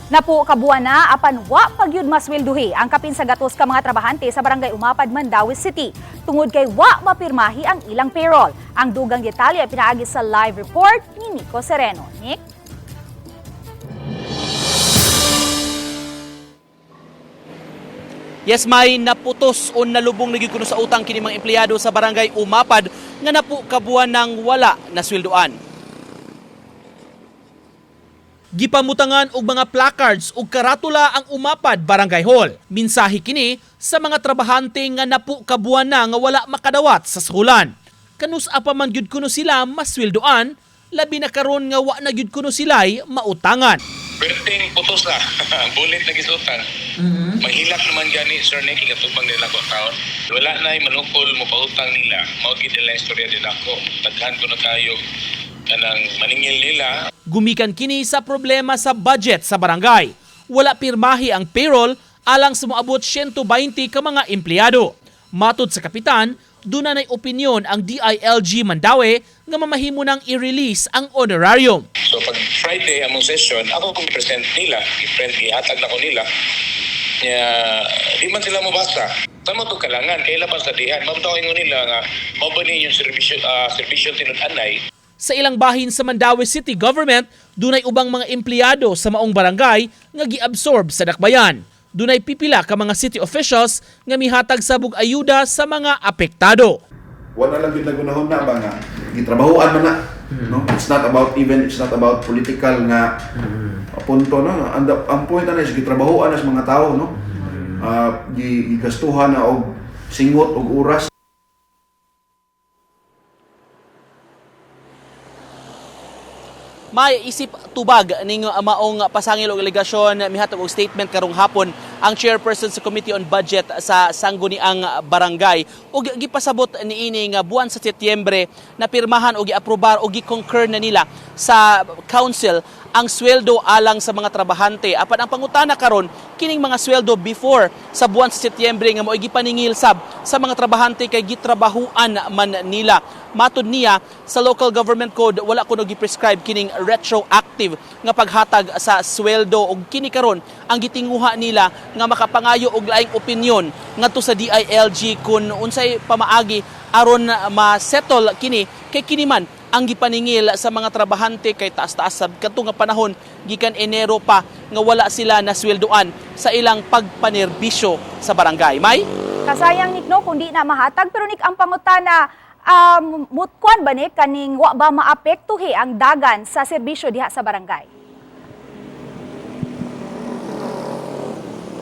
Napo kabuan na apan wa pagyud maswelduhi ang kapin sa gatos ka mga trabahante sa Barangay Umapad, Mandaue City tungod kay wa mapirmahi ang ilang payroll. Ang dugang detalye ay pinaagi sa live report ni Nico Sereno. Nick? Yes, may naputos o nalubong na gyud kuno sa utang kini mga empleyado sa Barangay Umapad nga napo kabuan ng wala na sweldoan. Gipamutangan og mga placards ug karatula ang Umapad Barangay Hall. Mensahe kini sa mga trabahante nga napo kabuan na nga wala makadawat sa suhulan. Kanus pa man gyud kuno sila masweldoan, labi na karon nga wa na gyud kuno sila'y mautangan. Perting putos na. Bulit na gisutan. Manghilak naman gani, Sir Nick, ikatubang nila ko taon. Wala na manukol mo pautang nila. Mao gid nila istorya din ako. Daghan ko na kayo kanang maningil nila. Gumikan kini sa problema sa budget sa barangay. Wala pirmahi ang payroll alang sa moabot 120 ka mga empleyado. Matod sa kapitan, duna nay opinyon ang DILG Mandaue nga mamahimo nang i-release ang honorarium. So pag Friday among session, ako kong present nila, i-print gihatag na ko nila. Nya di man sila mobasa. Sa mo to kalangan kay lapas sa dihan. Mabtaw ingon nila nga mao ba ni yung serbisyo serbisyo tinud-anay. Sa ilang bahin sa Mandaue City Government, dunay ubang mga empleyado sa maong barangay nga giabsorb sa dakbayan. Dunay pipila ka mga city officials nga mihatag sabog ayuda sa mga apektado. Wala lang gyud nagunahon na ba nga gitrabahoan man na, no? It's not about, even it's not about political nga punto, no? Ang point na is gitrabahoan na sa mga tao, no? Gigastuhan na og singot og oras. May isip tubag ning maong pasangil og alegasyon, mihatag og statement karong hapon ang chairperson sa Committee on Budget sa Sangguniang Barangay ug gipasabot niini nga buwan sa Setyembre na pirmahan og giaprobar og gi-concur na nila sa council ang sweldo alang sa mga trabahante. Apan ang pangutana karon, kining mga sweldo before sa buwan sa Setyembre nga mo'y gipaningil sab sa mga trabahante kay gitrabahuan man nila. Matod niya, sa local government code wala kuno gi-prescribe kining retroactive nga paghatag sa sweldo og kini karon ang gitinguha nila nga makapangayo og laing opinyon ngadto sa DILG kun unsay pamaagi aron ma-settle kini, kay kini man ang gipaningil sa mga trabahante kay taas-taas sa kadto nga panahon gikan Enero pa nga wala sila nasweldoan sa ilang pagpanerbisyo sa barangay. May Kasayang, Nick, no, kung di na mahatag, pero Nick, ang pangutana, mutkuan ba ni kaning wa ba maapektuhi ang dagan sa serbisyo diha sa barangay?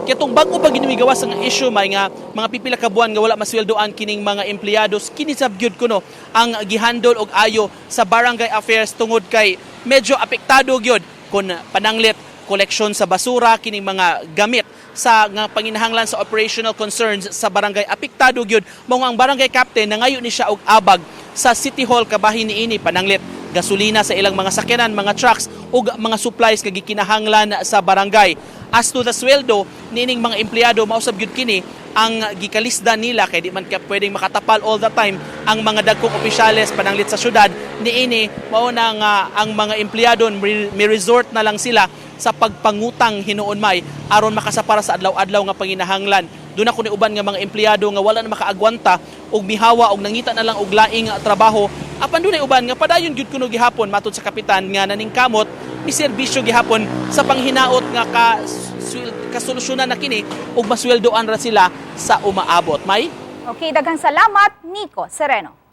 Kitong bago pa ginimigawas ang issue, may nga mga pipila ka buwan nga wala masweldoan kining mga empleyados, kini sab gyud kuno ang gihandol og ayo sa barangay affairs tungod kay medyo apektado gyud kun pananglit koleksyon sa basura, kining mga gamit sa nga panginahanglan sa operational concerns sa barangay, apektado gyud. Mao nga ang barangay captain nangayo ni siya og abag sa City Hall kabahin niini, pananglit gasolina sa ilang mga sakyanan, mga trucks ug mga supplies nga gikinahanglan sa barangay. As to the sweldo niining mga empleyado, mausab gyud kini ang gikalisda nila kay di man ka pwedeng makatapal all the time ang mga dagkong opisyales pananglit sa syudad niini. Mao na nga ang mga empleyado may resort na lang sila sa pagpangutang hinuon, may aron makasapara sa adlaw-adlaw nga panginahanglan. Doon ako ni uban nga mga empleyado nga wala na makaagwanta og mihawa og nangita na lang og laing trabaho. Apan dunay uban nga padayon gyud kuno gihapon, matod sa kapitan nga naningkamot miserbisyo gihapon sa panghinaot nga ka kasolusyonan na kini ug masweldoan ra sila sa umaabot. May Okay, daghang salamat, Nico Sereno.